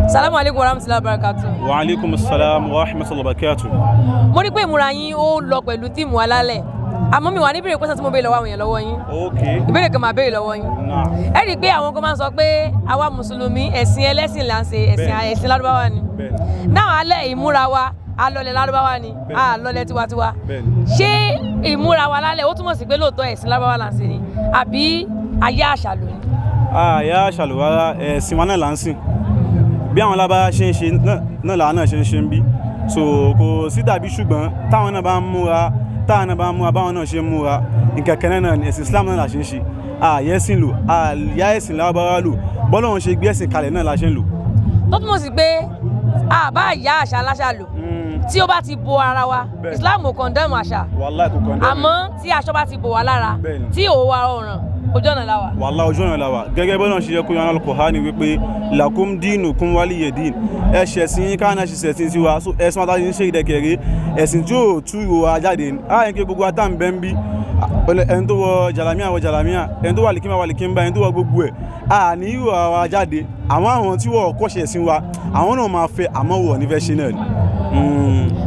Salamu alaikum warahmatullahi wabarakatuh. Wa alaikum salam wa rahmatullahi wa barakatuh. Mo rí pé ìmúra yín ó lọ pẹ̀lú theme alálẹ̀, àmọ́ mi wà ní ìbéèrè question tí mo béèrè lọ́wọ́ àwọn èèyàn lọ́wọ́ yín. Ìbéèrè kan máa béèrè lọ́wọ́ yín. Ẹ rí i pé àwọn kan máa ń sọ pé àwa mùsùlùmí, ẹ̀sìn ẹlẹ́sìn là ń ṣe, ẹ̀sìn ẹ̀sìn lárúbáwá ni. Náà alẹ́ ìmúra wa alọ́lẹ̀ lárúbáwá ni, àlọ́lẹ̀ tiwantiwa. Ṣé ìmúra wa lálẹ́ ó túmọ̀ sí pé lóòótọ́ ẹ̀sìn lárúbáwá là ń ṣe ni, àbí ayé àṣà lò ní? Àyà ṣàlùwárà, ẹ̀sìn wa náà là ń sìn. Bí àwọn lábá ṣe ń ṣe náà làwọn náà ṣe ń ṣe ń bí, so kò sí tàbí ṣùgbọ́n táwọn náà bá ń múra, táwọn náà bá ń múra, báwọn náà ṣe ń múra, nǹkan kan náà ni. Ẹ̀sìn Islam náà là ṣe ń ṣe. Àyè ẹ̀sìn lò, àyà ẹ̀sìn lárúbáwá lò. Bọ́lọ́run ṣe gbé ẹ̀sìn kalẹ̀ náà la ṣe ń lò. Tó túmọ̀ sí pé àbá ìyá àṣà aláṣà lò, tí ó bá ti bo ara wa, Islam ò condemn àṣà. Wàláì, kò condemn. Àmọ́ tí aṣọ bá ti bò wá lára, tí òwò wa ọ̀ràn, ojú ọ̀nà la wà. Wàhálà, ojú ọ̀nà la wà. Gẹ́gẹ́ bọ́lá ṣe yẹ kó yan Al-Qur'ani wípé lakum dinukum waliya din, ẹ ṣẹ̀sìn yín káwọn náà ṣe ṣẹ̀sìn tiwa. So ẹ̀sìn wọn táyé ń ṣe ìdẹ̀kẹ̀rẹ́, ẹ̀sìn tí yóò tú ìwò wa jáde ni. Á yẹn kí gbogbo ata ń bẹ́ ń bí, ẹni tó wọ jàlámíà wọ jàlámíà, ẹni tó wà lìkínbà wà lìkínbà, ẹni tó wọ gbogbo ẹ̀, à ní ìwò wa jáde. Àwọn tí wọ́n kọ́ṣẹ̀ ẹ̀sìn wa, àwọn náà máa fẹ́, àmọ́ wọ̀ ní fẹ́ ṣe náà ni.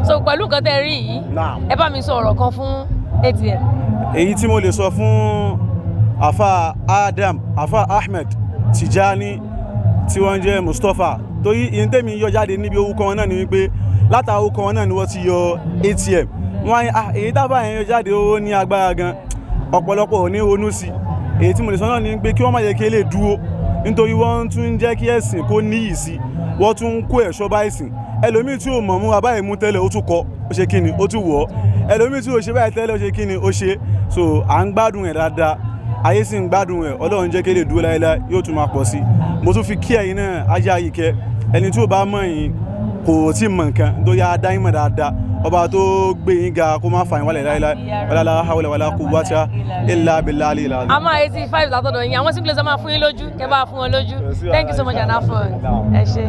So pẹ̀lú nǹkan tẹ́ rí yìí, ẹ bá mi sọ ọ̀rọ̀ kan fún ATM. Èyí tí mo lè sọ fún Afa Adam, Afa Ahmed Tijani tí wọ́n jẹ́ Mustapha, torí ìyẹn tẹ́mi yọ jáde níbi orúkọ wọn náà ni wípé látara orúkọ wọn náà ni wọ́n ti yọ ATM. Wọ́n á ní èyí tábà yẹn yọ jáde, ó ní agbára gan, ọ̀pọ̀lọpọ̀ ò ní ronú sí i. Èyí tí mo lè sọ náà ni pé kí wọ́n má jẹ́ kí eléyìí dúró, nítorí wọ́n tún ń jẹ́ kí ẹ̀sìn kó níyì sí, wọ́n tún ń kó ẹ̀ṣọ́ bá ẹ̀sìn. Ẹlòmíì tí ò mọ̀ múra báyìí mú tẹ́lẹ̀, ó tún kọ́, ó ṣe kíni, ó tún wọ̀ ọ́. Ẹlòmíì tí ò ṣe báyìí tẹ́lẹ̀, ó ṣe kíni, ó ṣe. So à ń gbádùn ẹ̀ dáadáa, ayé sì ń gbádùn ẹ̀. Ọlọ́run jẹ́ kí lè dúró láéláé, yóò tún máa pọ̀ sí i. Mo tún fi kí ẹ̀yin náà, ajá yìí kẹ́ ẹni tí ò bá mọ̀ yín kò tí ì mọ̀ nǹkan, nítorí a dá yín mọ̀ dáadáa. Ọba tó gbé yín ga, kó má fà yín wálẹ̀ láéláé. Wala hawla wala quwwata illa billahi al-ali. A máa 85 látọ̀dọ̀ yín. Àwọn simple máa fún yín lójú, kẹ́ bá fún wọn lójú. Thank you so much and have fun. Ẹ ṣé.